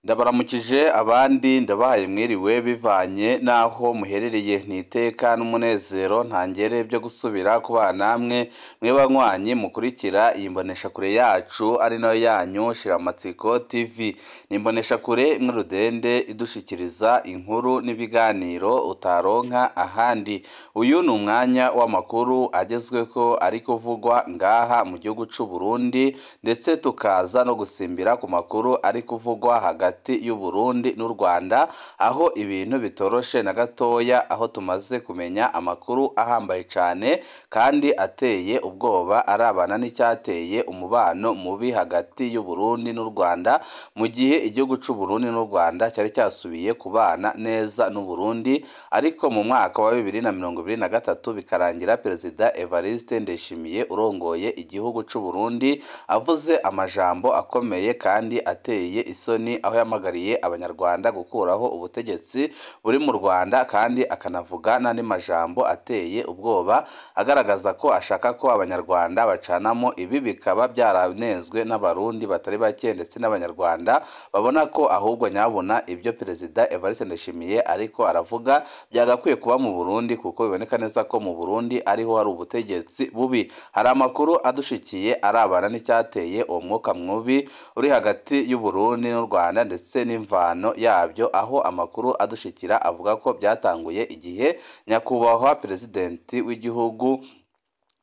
Ndabaramukije abandi ndabahaye mwiriwe bivanye n'aho muherereye. Ni iteka n'umunezero ntangere byo gusubira kubana namwe mwe banywanyi mukurikira iyi mboneshakure yacu ari nayo yanyu Shiramatsiko TV. Ni imboneshakure imwe rudende idushikiriza inkuru n'ibiganiro utaronka ahandi. Uyu ni umwanya w'amakuru agezweho ari kuvugwa ngaha mu gihugu c'u Burundi, ndetse tukaza no gusimbira ku makuru ari kuvugwa hagati y'u Burundi n'u Rwanda, aho ibintu bitoroshe na gatoya, aho tumaze kumenya amakuru ahambaye cane kandi ateye ubwoba arabana n'icyateye umubano mubi hagati y'u Burundi n'u Rwanda, mu gihe igihugu c'u Burundi n'u Rwanda cyari cyasubiye kubana neza n'u Burundi, ariko mu mwaka wa 2023 bikarangira Perezida Evariste Ndayishimiye urongoye igihugu c'u Burundi avuze amajambo akomeye kandi ateye isoni, aho yahamagariye abanyarwanda gukuraho ubutegetsi buri mu Rwanda, kandi akanavuga n'andi majambo ateye ubwoba agaragaza ko ashaka ko abanyarwanda bacanamo. Ibi bikaba byaranenzwe n'abarundi batari bake ndetse n'abanyarwanda babona ko ahubwo nyabuna ibyo Perezida Evariste Ndayishimiye ariko aravuga byagakwiye kuba mu Burundi, kuko biboneka neza ko mu Burundi ariho hari ubutegetsi bubi. Hari amakuru adushikiye arabana n'icyateye uwo mwuka mubi uri hagati y'u Burundi n'u Rwanda ndetse n'imvano yabyo, aho amakuru adushikira avuga ko byatanguye igihe nyakubahwa Perezidenti w'igihugu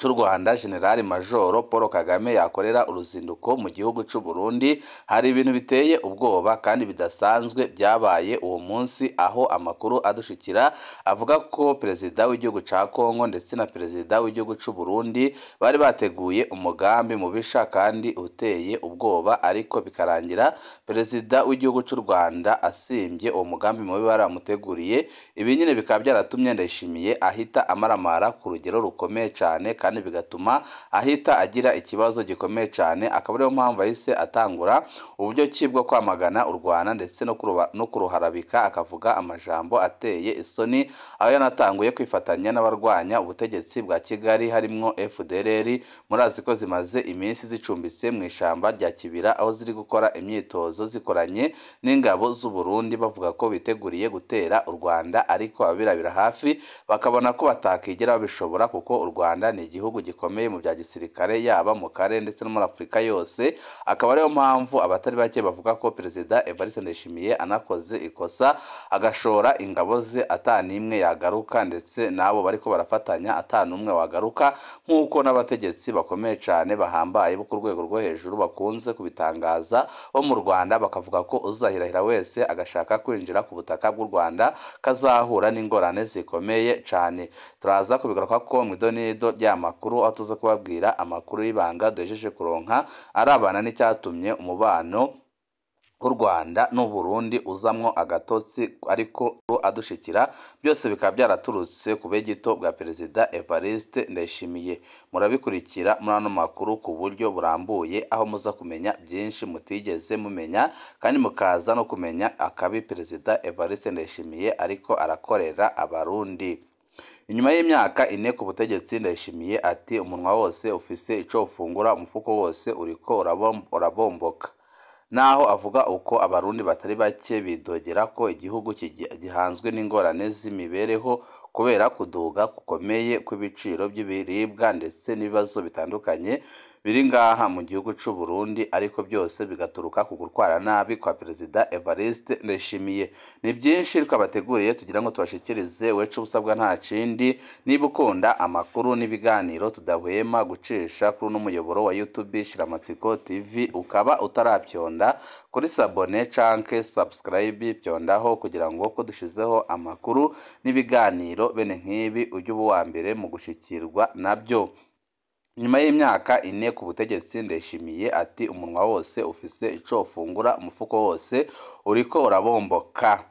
cy'u Rwanda General Major Paul Kagame yakorera uruzinduko mu gihugu c'u Burundi. Hari ibintu biteye ubwoba kandi bidasanzwe byabaye uwo munsi, aho amakuru adushikira avuga ko Perezida w'igihugu ca Kongo ndetse na Perezida w'igihugu c'u Burundi bari bateguye umugambi mubisha kandi uteye ubwoba, ariko bikarangira Perezida w'igihugu c'u Rwanda asimbye uwo mugambi mubi baramuteguriye. Ibi nyine bikaba byaratumye Ndayishimiye ahita amaramara ku rugero rukomeye cane, kandi bigatuma ahita agira ikibazo gikomeye cyane, akaba ariyo mpamvu ahise atangura uburyo ki bwo kwamagana u Rwanda ndetse no kuruharabika, akavuga amajambo ateye isoni, aho yanatanguye kwifatanya n'abarwanya ubutegetsi bwa Kigali harimwo FDLR. Murazi ko zimaze iminsi zicumbitse mu ishamba rya Kibira, aho ziri gukora imyitozo zikoranye n'ingabo z'u Burundi, bavuga ko biteguriye gutera u Rwanda, ariko ababirabira hafi bakabona ko batakigera babishobora, kuko u Rwanda ni igihugu gikomeye mu bya gisirikare yaba mu karere ndetse no muri Afurika yose. Akaba ariyo mpamvu abatari bake bavuga ko Perezida Evariste Ndayishimiye anakoze ikosa agashora ingabo ze atanimwe yagaruka, ndetse n'abo bariko barafatanya atanumwe wagaruka, nk'uko n'abategetsi bakomeye cyane bahambaye bo ku rwego rwo hejuru bakunze kubitangaza bo mu Rwanda, bakavuga ko uzahirahira wese agashaka kwinjira ku butaka bw'u Rwanda kazahura n'ingorane zikomeye cyane. Turaza kubigaruka ko mu idonido ry'amakuru, aho tuza kubabwira amakuru y'ibanga duhejeje kuronka arabana n'icyatumye umubano w'u Rwanda n'u Burundi uzamwo agatotsi, ariko adushikira byose bikaba byaraturutse ku begito bwa Perezida Evariste Ndayishimiye. Murabikurikira muri ano makuru ku buryo burambuye, aho muza kumenya byinshi mutigeze mumenya, kandi mukaza no kumenya akabi Perezida Evariste Ndayishimiye ariko arakorera abarundi. Inyuma y'imyaka 4 ku butegetsi, Ndayishimiye ati umunwa wose ufise ico ufungura, umufuko wose uriko urabomboka. Naho avuga uko abarundi batari bake bidogera ko igihugu gihanzwe n'ingorane z'imibereho kubera kuduga gukomeye kw'ibiciro by'ibiribwa ndetse n'ibibazo bitandukanye biri ngaha mu gihugu c'u Burundi, ariko byose bigaturuka ku gutwara nabi kwa Perezida Evariste Ndayishimiye. Ni byinshi twabateguriye tugira ngo tubashikirize, wecu ubusabwa nta kindi. Niba ukunda amakuru n'ibiganiro tudahwema gucisha kuri n'umuyoboro wa YouTube Shiramatsiko TV, ukaba utarabyonda kuri sabone canke subscribe, byondaho kugira ngo ko dushizeho amakuru n'ibiganiro bene nk'ibi ujye uba uwa mbere mu gushikirwa nabyo. Nyuma y'imyaka 4 ku butegetsi, Ndayishimiye ati umunwa wose ufise ico ufungura, umufuko wose uriko urabomboka.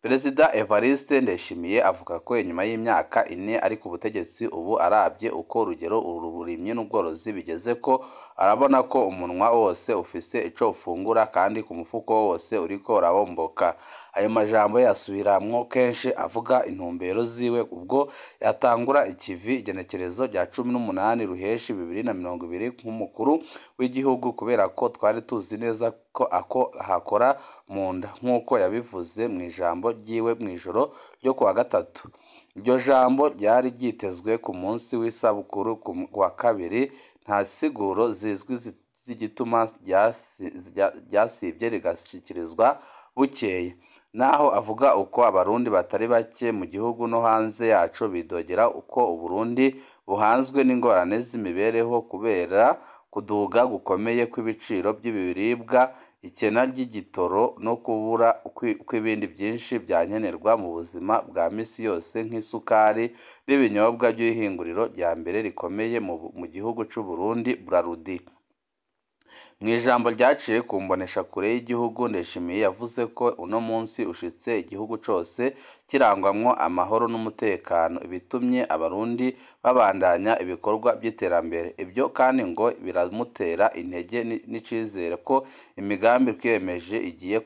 Perezida Evariste Ndayishimiye avuga ko inyuma y'imyaka 4 ari ku butegetsi ubu arabye uko urugero uburimyi n'ubworozi bigeze ko Arabona ko umunwa wose ufise ico ufungura kandi ku mufuko wose uriko urabomboka. Ayo majambo yasubiramwo kenshi avuga intumbero ziwe ubwo yatangura ikivi igenekerezo rya 18 Ruheshi 2020 nk'umukuru w'igihugu, kubera ko twari tuzi neza ko ako hakora mu nda, nk'uko yabivuze mu ijambo ryiwe mw'ijoro ryo kuwa gatatu. Iryo jambo ryari ryitezwe ku munsi w'isabukuru ku wa kabiri, nta siguro zizwi z'igituma ryasivye rigashikirizwa bukeye. Naho avuga uko Abarundi batari bake mu gihugu no hanze yaco bidogera uko Uburundi buhanzwe n'ingorane z'imibereho kubera kuduga gukomeye kw'ibiciro by'ibiribwa, ikena ry'igitoro no kubura kw'ibindi byinshi vyankenerwa mu buzima bwa misi yose nk'isukari n'ibinyobwa by'ihinguriro rya mbere rikomeye mu gihugu c'Uburundi, Brarudi. Mw'ijambo ryaciye ku mboneshakure y'igihugu, Ndayishimiye yavuze ko uno munsi ushitse igihugu cose kirangwamwo amahoro n'umutekano, ibitumye Abarundi babandanya ibikorwa vy'iterambere. Ivyo kandi ngo biramutera intege n'icizere ko imigambi twiyemeje igiye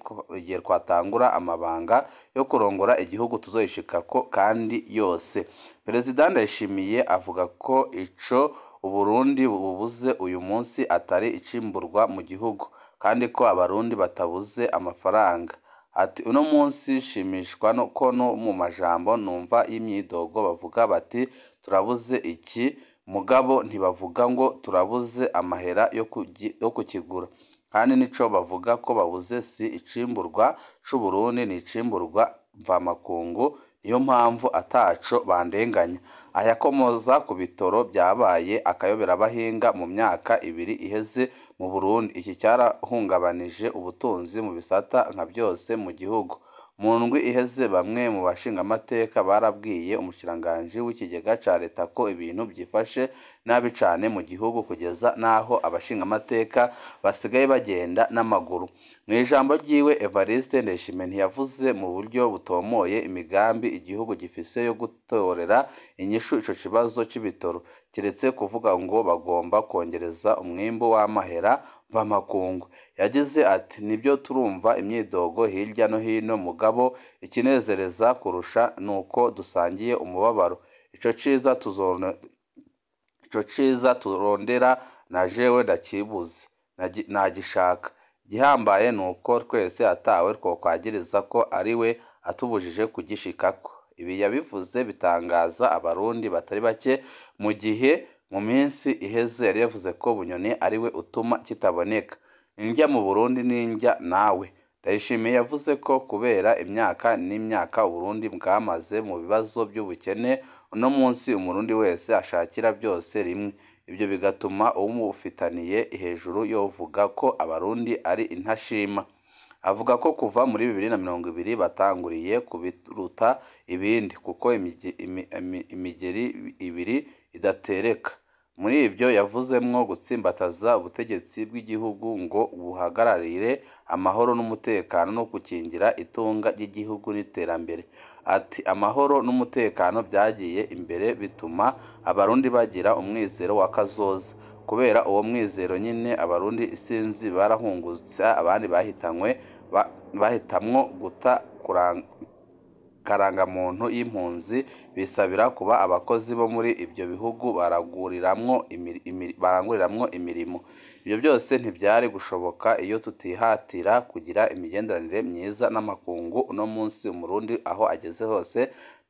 twatangura amabanga yo kurongora igihugu tuzoyishikako kandi yose. Perezida Ndayishimiye avuga ko ico Uburundi bubuze uyu munsi atari icimburwa mu gihugu, kandi ko Abarundi batabuze amafaranga. Ati uno munsi nshimishwa ko no mu majambo numva y'imyidogo bavuga bati turabuze iki, mugabo ntibavuga ngo turabuze amahera yo kukigura. Kandi nico bavuga ko babuze si icimburwa c'Uburundi, ni icimburwa mvamakungu, niyo mpamvu ataco bandenganya. Ayakomoza ku bitoro vyabaye akayoberabahinga mu myaka ibiri iheze mu Burundi. Iki carahungabanije ubutunzi mu bisata nka vyose mu gihugu. Mu ndwi iheze bamwe mu bashingamateka barabwiye umushikiranganji w'ikigega ca leta ko ibintu vyifashe nabi cane mu gihugu, kugeza n'aho abashingamateka basigaye bagenda n'amaguru. Mw'ijambo ryiwe, Evariste Ndayishimiye ntiyavuze mu buryo butomoye imigambi igihugu gifise yo gutorera inyishu ico kibazo c'ibitoro, kiretse kuvuga ngo bagomba kwongereza umwimbu w'amahera mvamakungu. Yagize ati nibyo turumva imyidogo hirya no hino, mugabo ikinezereza kurusha nuko dusangiye umubabaro. Ico ciza turondera na jewe ndakibuze, nagishaka. Igihambaye nuko twese atawe twokwagiriza ko ariwe atubujije kugishikako. Ibi yabivuze bitangaza Abarundi batari bake, mu gihe mu minsi iheze yari yavuze ko Bunyoni ariwe utuma kitaboneka. Indya mu Burundi n'indya nawe. Ndayishimiye yavuze ko kubera imyaka n'imyaka Uburundi bwamaze mu bibazo by'ubukene, uno munsi Umurundi wese ashakira byose rimwe. Ibyo bigatuma uwumufitaniye hejuru yovuga ko Abarundi ari intashima. Avuga ko kuva muri 2020 batanguriye kubiruta ibindi, kuko imigeri ibiri idatereka. Muri ibyo yavuzemwo gutsimbataza ubutegetsi bw'igihugu ngo buhagararire amahoro n'umutekano no gukingira itunga ry'igihugu n'iterambere. Ati amahoro n'umutekano byagiye imbere bituma Abarundi bagira umwizero wa kazoza. Kubera uwo mwizero nyine Abarundi isinzi barahungutse, abandi bahitamwo guta karangamuntu y'impunzi, bisabira kuba abakozi bo muri ibyo bihugu baranguriramwo imirimo. Ibyo byose ntibyari gushoboka iyo tutihatira kugira imigenderanire myiza n'amakungu. Uno munsi Umurundi aho ageze hose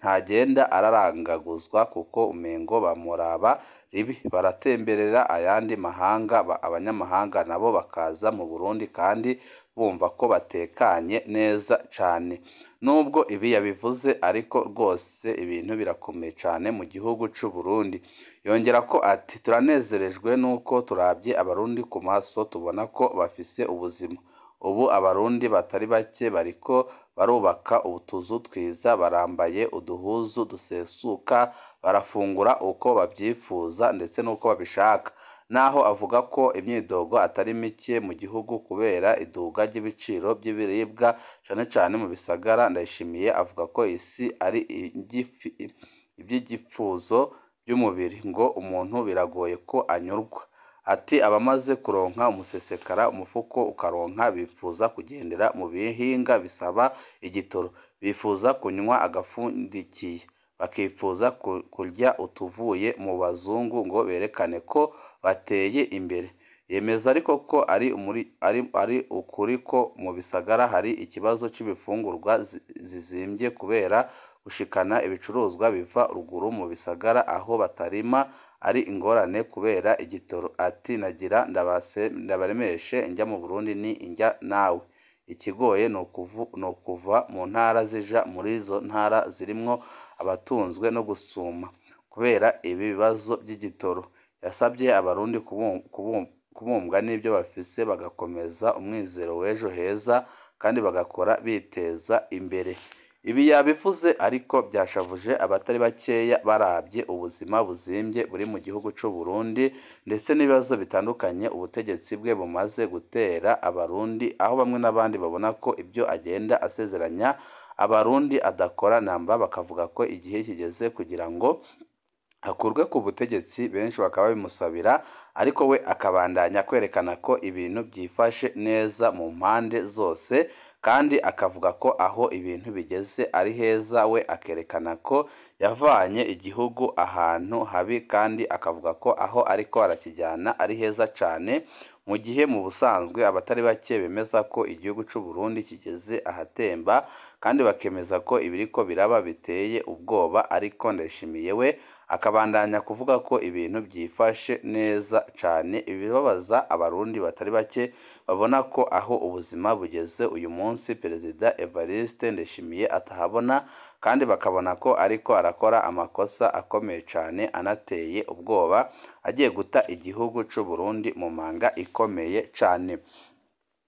ntagenda ararangaguzwa, kuko umengo bamuraba ribi, baratemberera ayandi mahanga, abanyamahanga nabo bakaza mu Burundi kandi bumva ko batekanye neza cane. Nubwo ibi yabivuze ariko rwose ibintu birakomeye cane mu gihugu c'u Burundi. Yongera ko ati turanezerejwe nuko turabye Abarundi ku maso tubona ko bafise ubuzima. Ubu Abarundi batari bake bariko barubaka utuzu twiza, barambaye uduhuzu dusesuka, barafungura uko babyifuza ndetse n'uko babishaka. Naho avuga ko imyidogo atari mike mu gihugu kubera iduga ry'ibiciro by'ibiribwa cane cane mu bisagara, Ndayishimiye avuga ko isi ari iby'igifuzo by'umubiri, ngo umuntu biragoye ko anyurwa. Ati abamaze kuronka umusesekara umufuko ukaronka bifuza kugendera mu bihinga bisaba igitoro, bifuza kunywa agafundikiye, bakifuza kurya utuvuye mu bazungu ngo berekane ko bateye imbere. Yemeza ariko ko ari ukuri ko mu bisagara hari ikibazo c'ibifungurwa zizimbye kubera gushikana ibicuruzwa biva ruguru mu bisagara aho batarima ari ingorane kubera igitoro. Ati nagira ndabaremeshe njya mu Burundi ni injya nawe, ikigoye ni ukuva mu ntara zija muri izo ntara zirimwo abatunzwe no gusuma kubera ibi bibazo by'igitoro. Yasabye abarundi kubumbwa n'ibyo bafise bagakomeza umwizero w'ejo heza kandi bagakora biteza imbere. Ibi yabivuze ariko byashavuje abatari bakeya barabye ubuzima buzimbye buri mu gihugu c'u Burundi ndetse n'ibibazo bitandukanye ubutegetsi bwe bumaze gutera abarundi, aho bamwe n'abandi babona ko ibyo agenda asezeranya abarundi adakora namba, bakavuga ko igihe kigeze kugira ngo akurwe ku butegetsi, benshi bakaba babimusabira, ariko we akabandanya kwerekana ko ibintu byifashe neza mu mpande zose, kandi akavuga ko aho ibintu bigeze ari heza. We akerekana ko yavanye igihugu ahantu habi, kandi akavuga ko aho ariko arakijyana ari heza cane, mu gihe mu busanzwe abatari bake bemeza ko igihugu c'u Burundi kigeze ahatemba, kandi bakemeza ko ibiriko biraba biteye ubwoba. Ariko Ndayishimiye we akabandanya kuvuga ko ibintu byifashe neza cane, ibibabaza abarundi batari bake babona ko aho ubuzima bugeze uyu munsi Perezida Evariste Ndayishimiye atahabona, kandi bakabona ko ariko arakora amakosa akomeye cane anateye ubwoba, agiye guta igihugu c'u Burundi mu manga ikomeye cane.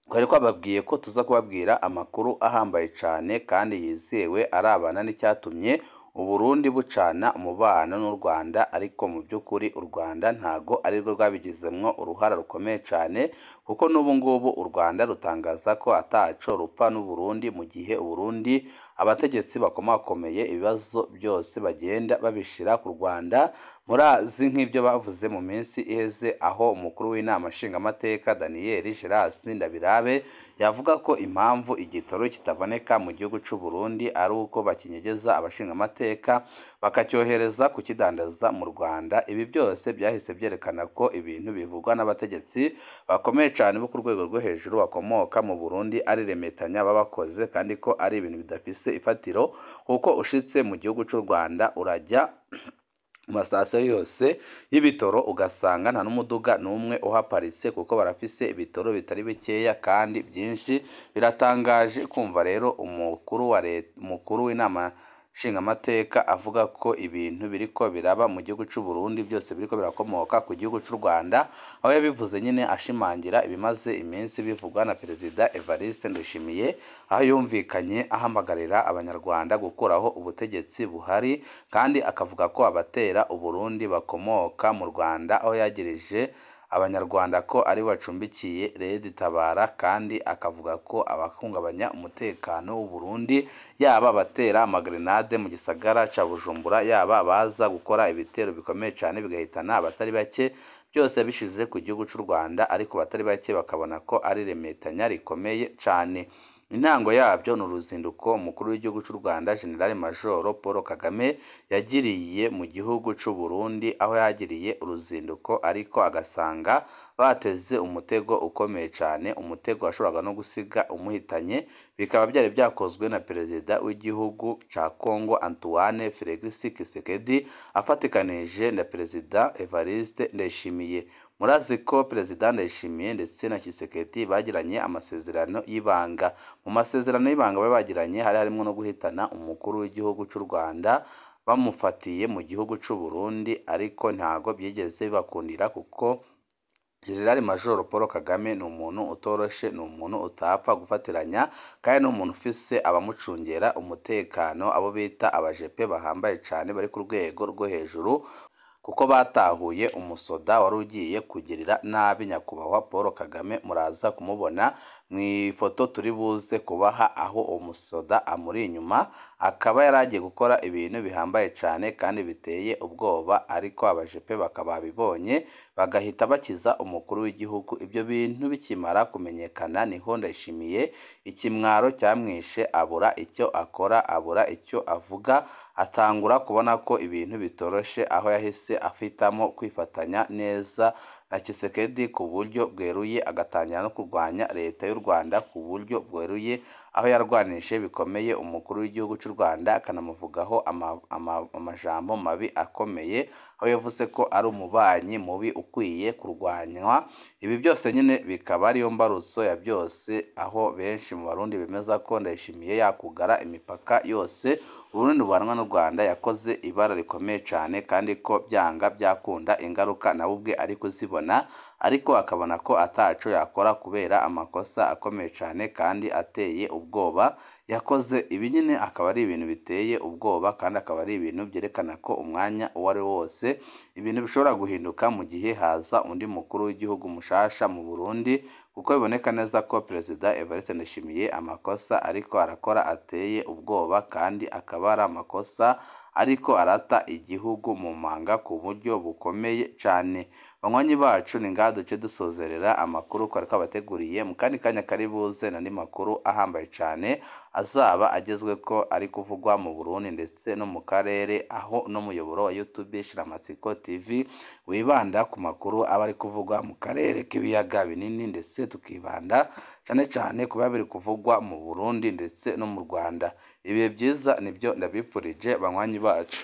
Twari twababwiye ko tuza kubabwira amakuru ahambaye cane kandi yizewe arabana n'icyatumye Uburundi bucana umubano n'u Rwanda, ariko mu by'ukuri u Rwanda ntago arirwo rwabigizemwo uruhara rukomeye cane, kuko n'ubu ngubu u Rwanda rutangaza ko ataco rupfa n'u Burundi, mu gihe Uburundi abategetsi bakomakomeye ibibazo byose bagenda babishira ku Rwanda. Murazi nk'ibyo bavuze mu minsi iheze, aho umukuru w'inama nshingamateka Daniel Gerasi Ndabirabe yavuga ko impamvu igitoro kitaboneka mu gihugu c'u Burundi ari uko bakinyegeza abashingamateka bakacyohereza kukidandaza mu Rwanda. Ibi byose byahise byerekana ko ibintu bivugwa n'abategetsi bakomeye cane bo ku rwego rwo hejuru bakomoka mu Burundi ari remetanya babakoze, kandi ko ari ibintu bidafise ifatiro, kuko ushitse mu gihugu c'u Rwanda urajya mu masitasiyo yose y'ibitoro ugasanga nta n'umuduga n'umwe uhaparitse, kuko barafise ibitoro bitari bikeya kandi byinshi. Biratangaje kumva rero umukuru wa leta, umukuru w'inama nshingamateka avuga ko ibintu biriko biraba mu gihugu c'u Burundi byose biriko birakomoka ku gihugu c'u Rwanda, aho yabivuze nyine ashimangira ibimaze iminsi bivugwa na Perezida Evariste Ndayishimiye, aho yumvikanye ahamagarira abanyarwanda gukuraho ubutegetsi buhari, kandi akavuga ko abatera Uburundi bakomoka mu Rwanda, aho yagirije abanyarwanda ko ari bacumbikiye Red Tabara, kandi akavuga ko abahungabanya umutekano w'u Burundi yaba abatera amagrenade mu gisagara ca Bujumbura, yaba abaza gukora ibitero bikomeye cane bigahitana abatari bake, byose bishize ku gihugu c'u Rwanda, ariko batari bake bakabona ko ari remetanya rikomeye cane. Intango yabyo ni uruzinduko umukuru w'igihugu c'u Rwanda General Major Paul Kagame yagiriye mu gihugu c'u Burundi, aho yagiriye uruzinduko ariko agasanga bateze umutego ukomeye cane, umutego washoboraga no gusiga umuhitanye, bikaba byari byakozwe na Perezida w'igihugu ca Congo Antoine Felix Tshisekedi afatikanije na Perezida Evariste Ndayishimiye. Murazi ko Perezida Ndayishimiye ndetse na Tshisekedi bagiranye amasezerano y'ibanga. Mu masezerano y'ibanga bari bagiranye hari harimo no guhitana umukuru w'igihugu c'u Rwanda bamufatiye mu gihugu c'u Burundi, ariko ntago byigeze bibakundira kuko General Major Paul Kagame ni umuntu utoroshe, ni umuntu utapfa gufatiranya, kandi ni umuntu ufise abamucungera umutekano, abo bita abajepe bahambaye cane bari ku rwego rwo hejuru, kuko batahuye umusoda wari ugiye kugirira nabi nyakubahwa Paul Kagame. Muraza kumubona mu ifoto turi buze kubaha aho uwo musoda amuri inyuma, akaba yari agiye gukora ibintu bihambaye cyane kandi biteye ubwoba, ariko abajepe bakaba babibonye bagahita bakiza umukuru w'igihugu. Ibyo bintu bikimara kumenyekana niho Ndayishimiye ikimwaro cyamwishe, abura icyo akora, abura icyo avuga, atangura kubona ko ibintu bitoroshe, aho yahise afitamo kwifatanya neza na Tshisekedi ku buryo bweruye, agatangira no kurwanya leta y'u Rwanda ku buryo bweruye, aho yarwanije bikomeye umukuru w'igihugu cy'u Rwanda, akanamuvugaho amajambo mabi akomeye, aho yavuze ko ari umubanyi mubi ukwiye kurwanywa. Ibi byose nyine bikaba ariyo mbarutso ya byose, aho benshi mu Barundi bemeza ko Ndayishimiye yakugara imipaka yose Uburundi buhanwa n'u Rwanda yakoze ibara rikomeye cyane, kandi ko byanga byakunda ingaruka nawe ubwe ari kuzibona, ariko akabona ko ataco yakora kubera amakosa akomeye cyane kandi ateye ubwoba yakoze. Ibi nyine akaba ari ibintu biteye ubwoba, kandi akaba ari ibintu byerekana ko umwanya uwo ari wo wose ibintu bishobora guhinduka mu gihe haza undi mukuru w'igihugu mushasha mu Burundi, kuko biboneka neza ko Perezida Evariste Ndayishimiye amakosa ariko arakora ateye ubwoba, kandi akaba ari amakosa ariko arata igihugu mu manga ku buryo bukomeye cyane. Banywanyi bacu, ni ngaha duce dusozerera amakuru twari twabateguriye. Mu kandi kanya kari buze n'andi makuru ahambaye cyane azaba agezwe ko ari kuvugwa mu Burundi ndetse no mu karere, aho n'umuyoboro wa YouTube Shiramatsiko TV wibanda ku makuru aba ari kuvugwa mu karere k'ibiyaga binini, ndetse tukibanda cyane cyane ku biba biri kuvugwa mu Burundi ndetse no mu Rwanda. Ibihe byiza nibyo ndabipfurije banywanyi bacu.